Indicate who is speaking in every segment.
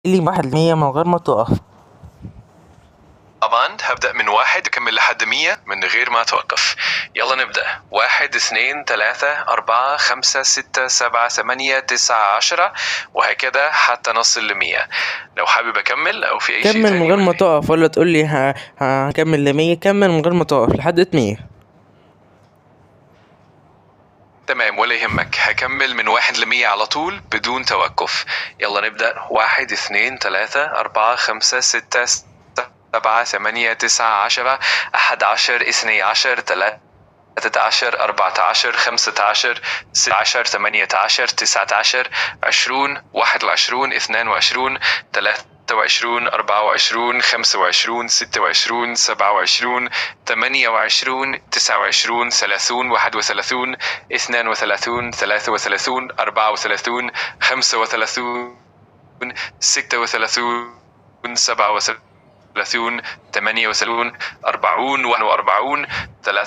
Speaker 1: لي 1 ل100 من غير ما تقف.
Speaker 2: طبعا هبدأ من 1 أكمل لحد 100 من غير ما أتوقف. يلا نبدأ. 1 2 3 4 5 6 7 8 9 10 وهكذا حتى نصل ل 100. لو حابب أكمل أو في أي شيء
Speaker 1: كمل من
Speaker 2: تاني
Speaker 1: غير ما
Speaker 2: قولي.
Speaker 1: تقف ولا تقول لي هكمل ل100، كمل من غير ما تقف لحد 100.
Speaker 2: تمام ولا يهمك، هكمل من 1 ل 100 على طول بدون توقف. يلا نبدأ. 1 2 3 4 5 6 7 8 9 10 11 12 13 14 15 16 18 19 20 21 22 23 24 25 26 27 28 29 30 31 32 33 34 35 36 37 38 40 41 43
Speaker 1: لا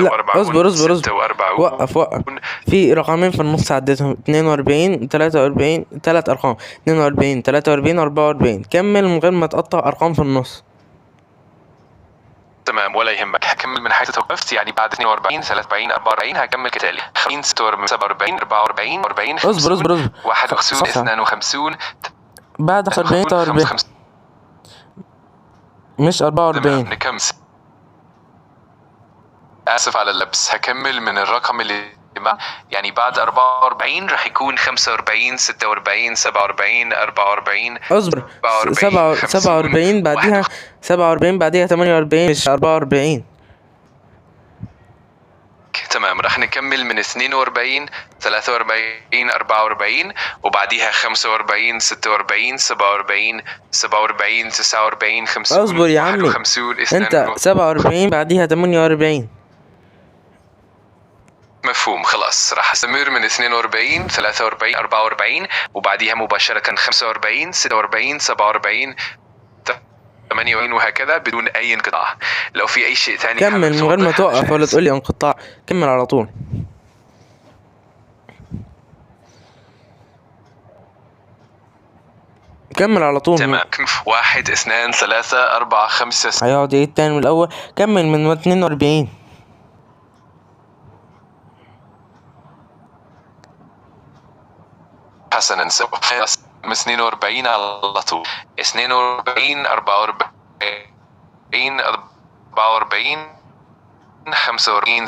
Speaker 2: 45
Speaker 1: اصبر اصبر اصبر،
Speaker 2: 46.
Speaker 1: وقف وقف. في رقمين في النص عديتهم، 42 43، تلات ارقام، 42 43 44. كمل من غير ما تقطع ارقام في النص.
Speaker 2: تمام ولا يهمك، هكمل من حيث توقفت، يعني بعد 42 43 44 هكمل كتالي 50 46 47 44 40
Speaker 1: اصبر
Speaker 2: 50
Speaker 1: اصبر اصبر،
Speaker 2: 51
Speaker 1: صح صح.
Speaker 2: 52
Speaker 1: بعد 40
Speaker 2: 53
Speaker 1: 43
Speaker 2: 55.
Speaker 1: مش
Speaker 2: تمام
Speaker 1: 44.
Speaker 2: نكمل. آسف على اللبس، هكمل من الرقم اللي مع، يعني بعد 44 راح يكون 45 46 47 44
Speaker 1: اصبر،
Speaker 2: 47 50
Speaker 1: 47 بعديها 47 بعديها 48 مش 44.
Speaker 2: تمام راح نكمل من 42 43 44 وبعديها 45 46 47 47 49 50
Speaker 1: اصبر يا عمي،
Speaker 2: 51
Speaker 1: انت
Speaker 2: 52.
Speaker 1: 47 بعديها 48.
Speaker 2: مفهوم، خلاص راح استمر من 42 43 44 وبعديها مباشرة 45 46 47 48 وهكذا بدون أي انقطاع. لو في أي شيء ثاني حابب
Speaker 1: كمل من غير ما
Speaker 2: توضحه أنا
Speaker 1: تقف ولا
Speaker 2: جاهز.
Speaker 1: تقول لي انقطاع، كمل على طول. كمل على طول.
Speaker 2: تمام. 1 2 3 4 5
Speaker 1: هيقعد يعيد تاني من الأول. كمل من 42.
Speaker 2: حسنا سوف 42 على طول. 42 44 44 45